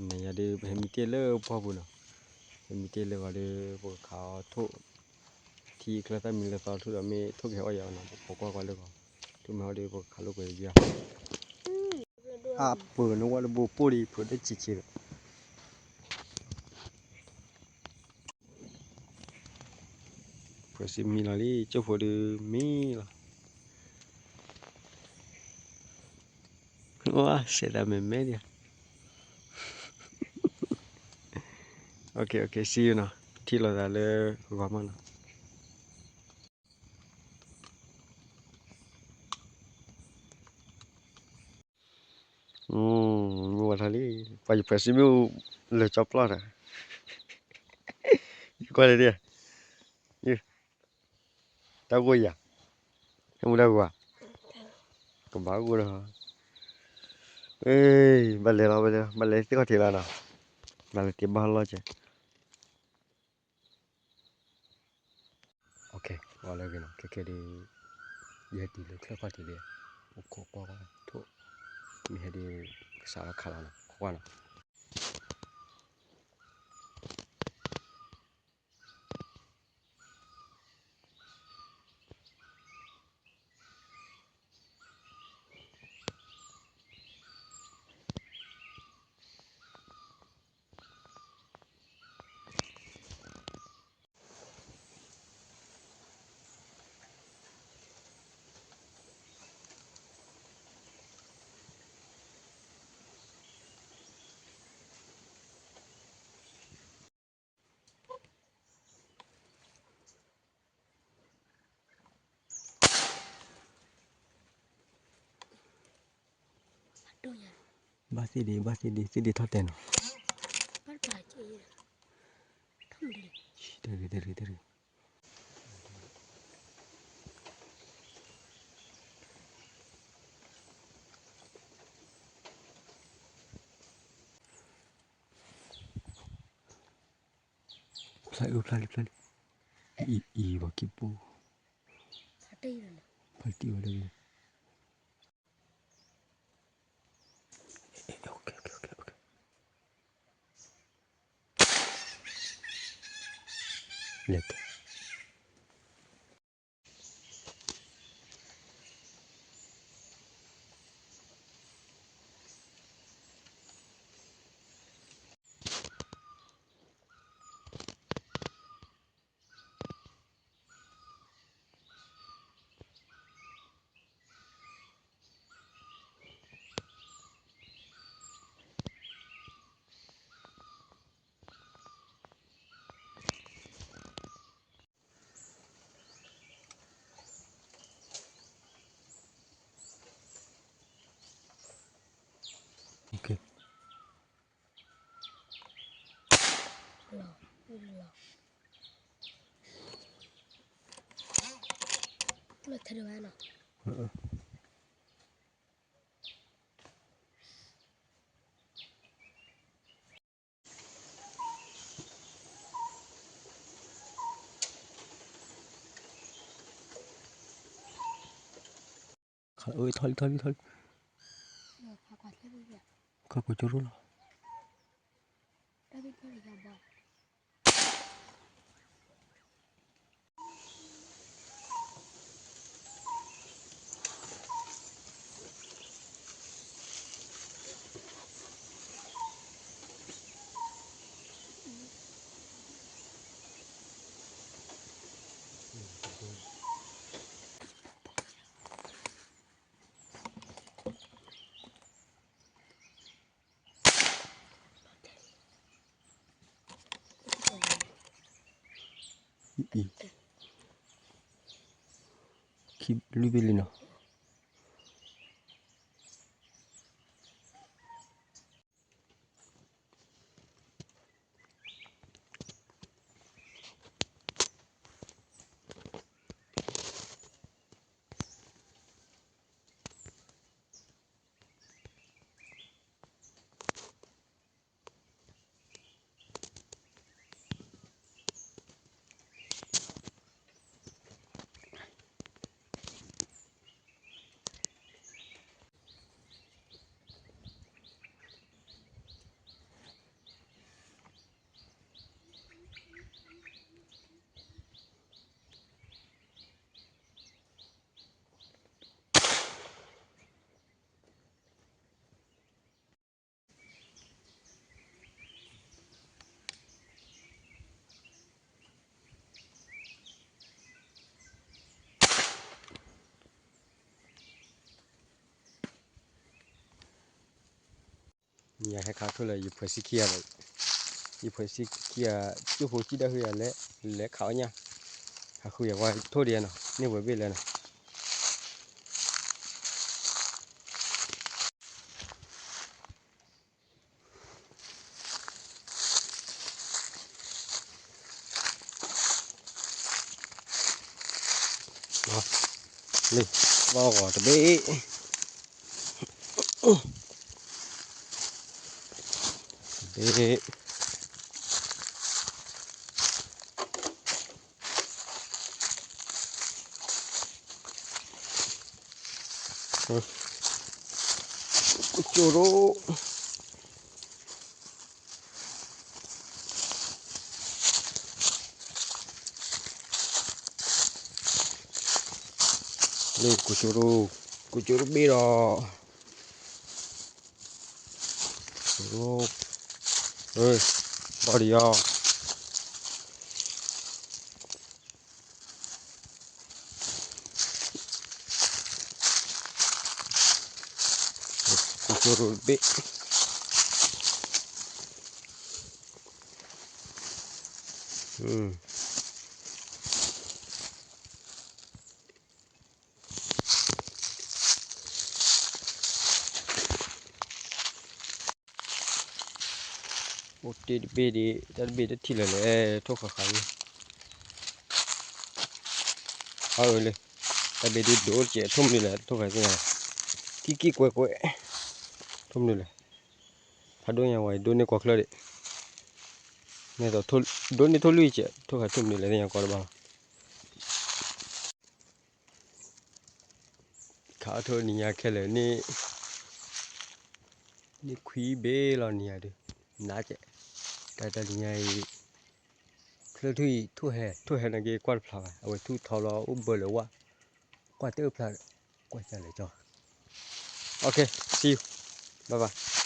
နၤယၤဒီး ပဟဲမံတ့ၢ်လၢပှၢ်ပူၤနီၤ, ဟဲမံတ့ၢ်လၢဂီၤဒီး ပကခးအီၤထိၣ်, ထံချၢသၣ်မံလၢသီထိၣ်ဒီး မ့ၢ်ထိၣ်ကဟဲအီၣ်ယၤနီၤ, ပကိးကွၢ်ကွၢ်လၢဂီၤ, ထိၣ်မ့ၢ်အီၣ်ဒီး ပကခးလိာ်ကွဲယၤ, အပၢၤနဝဲလၢဘိပိၢ်ဒီး ဖုးဒၢဆံးဆံးဒီး ဖုးစံမံလီၤလံ ကၠိဖိဒီးမံလီၤ, ဝါ စဲးသးမဲာ်မဲာ်ဒံး, okay okay see you နီၤ, ထံၣ်လိာ်သးလၢဂီၤမးနီၤ. မ့ၢ်ဝဲထီၣ်လံ, ပှၤယဖှဲးစံမ့ၣ်အူလၢာ်ကၠီပျီၢ်တၢ်, ယကွၢ်န့ၣ်ဒ်, တၢ်ဂိၢ်ယၤ, ဟဲမူဒါဂီၤ, ကဘၣ်ဂိၢ်ဒီး, ဘၣ်လဲၤလီၤ ဘၣ်လဲၤလီၤ ဘၣ်လဲၤသ့ၣ်ခီၣ်ထံးလီၤနီၤ, ဘၣ်လဲၤတ့ၢ်ဘၣ်လီၤကဲ okay ဝဲလၢဂ့ၤနီၤ ခဲခဲဒီး ယဟဲတုၤလၢချၢၣ်ခီၣ်ထံးဒီး အိၣ်ခိးကွၢ်ကွၢ်ထိၣ်, မ့ၢ်ဟဲဒီး ကစးထီၣ်ခးလီၤနီၤ ကွၢ်ကွၢ်နီၤ.ဘၣ်သ့ၣ်ဒံး ဘၣ်သ့ၣ်ဒံး သ့ၣ်ဒံးထီၣ်တဲာ်နီၤ, တရံး တရံး တရံး. ဖျါအု ဖျါလံ ဖျါလံ, အံၤ အံၤ ပှၤကံၢ်ပူၤ, ဖါတံၢ်ဝဲလၢ လဲၤကဲ ထီၣ်လံ ထီၣ်လံ ထီၣ်လံ, ခးကွၢ်ကၠိရိၣ်လီၤ.အံၤ ခံလွံၢ်ဘ့ၣ်လံနီၤ. ယဟဲခးထိၣ်လၢယဖှဲးဆံခံဂၤဒီး ယဖှဲးဆံခံဂၤ ကၠိဖိကံၣ်ဒၣ်ဃုဂၤလဲၤ လဲၤခးအီၣ်ညၣ် ဟးဃုယၤဝါထိၣ်ဒံးနီၤ န့ၢ်ပှဲၤဘ့ၣ်လဲၣ်နီၤ လံ ဘီၣ်ဂီၤတဘ့ၣ် တဘ့ၣ် ကၠိရိ လၢကၠိရိ ကၠိရိဘ့ၣ်ဒီး ကၠိရိ ဘီၣ်ဒံးယီၤ ကၠိရိတဘ့ၣ် အိၣ်တ့ၢ်တဘ့ၣ်ဒံး တၢ်တဘ့ၣ်တထံၣ်လၢာ်လဲၣ် ထိၣ်ဃၣ်ဃၣ်လံ အၢလၢ တၢ်ဘ့ၣ်ဒံးဒိၣ်တကဲး ထိၣ်မနုၤလဲၣ် ထိၣ်ဃၣ်သ့ၣ်ညါ ကံၣ်ကံၣ်ကွဲးကွဲး ထိၣ်မနုၤလဲၣ် ဖးဒိၣ်ညါဝဲ ဒိၣ်န့ၢ်ကွၢ်ချၢဒံး ဒိၣ်န့ၢ်ထိၣ်လွံၢ်ကဲး ထိၣ်ဃၣ်ထိၣ်မနုၤလဲၣ်သ့ၣ်ညါကွၢ်တဘၣ်လီၤ ခးအီၣ်ထိၣ်နံၤညါခဲလၢာ်န့ၣ် န့ၣ်ခွံဘ့ၣ်လီၤနံၤညါဒုး နးကဲး တၢ်တၢ်နံၤညါအံၤ ချၢထူၣ်အံၤ ထိၣ်ဟဲ ထိၣ်ဟဲနာ်က့ကွၢ်တဖျါဘၣ် အဝဲထူၣ်ထီလီၤအိၣ်ဘၢလၢာ်ဝၣ် ကွၢ်တၢ်အၢၣ်ဖျါဒီး ကွၢ်ကၢ်လဲၤကၠီ Okay, see you. Bye bye.